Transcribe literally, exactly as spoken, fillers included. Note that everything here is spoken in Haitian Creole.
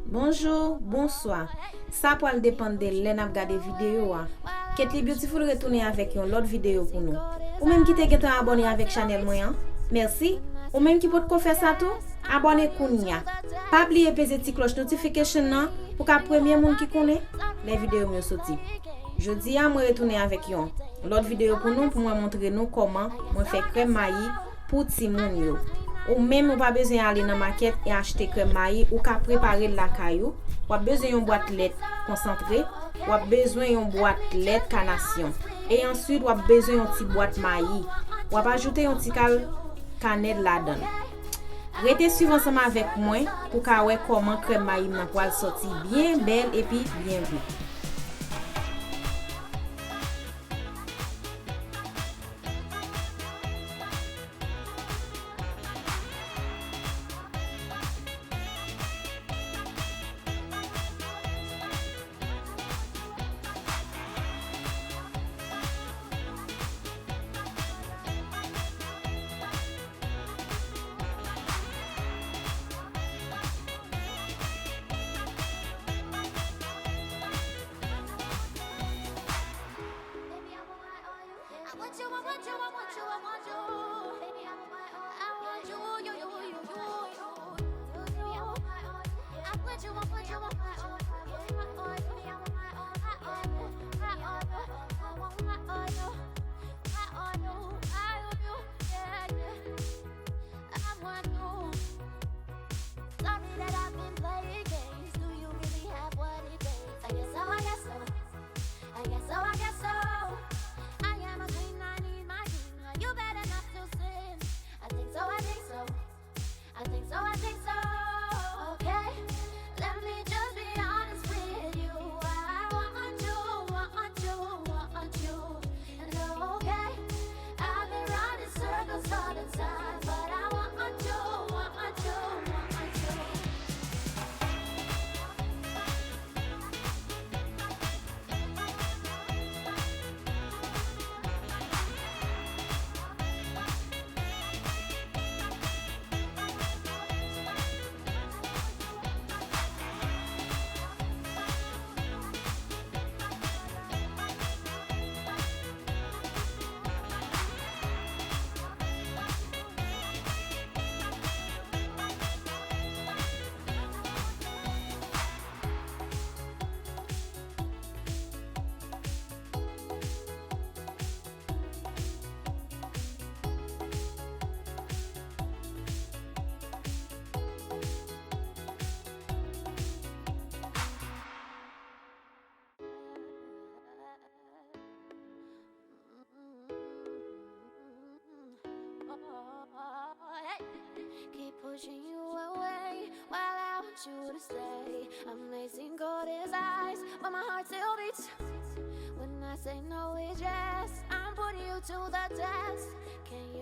Bonjou, bonswa. Sa pral depann de lè n ap gade videyo a. Ketly Beautiful retounen avèk yon lòt videyo pou nou. Ou menm ki te gentan abòne avèk chanèl mwen an, mèsi. Ou menm ki potko fè sa tou, abòne kounye a. Pa bliye peze ti klòch notification nan pou w ka premye moun ki konnen lè videyo m yo soti. Jodi a, mwen retounen avèk yon lòt videyo pou nou, pou mwen montre nou kòman mwen fè krèm mayi pou timoun yo. Ou menm, ou pa bezwen ale nan makèt e achte krèm mayi, ou ka prepare l lakay ou. W ap bezwen yon bwat lèt konsantre, w ap bezwen yon bwat lèt kanasyon. E answit, w ap bezwen yon ti bwat mayi. W ap ajoute yon ti kal kanèl ladan l. Rete swiv ansanm avèk mwen pou w ka wè kòman krèm mayi m nan pral sòti byen bèl epi byen gou. Keep pushing you away while I want you to stay. Amazing God is eyes, but my heart still beats. When I say no is yes, I'm putting you to the test. Can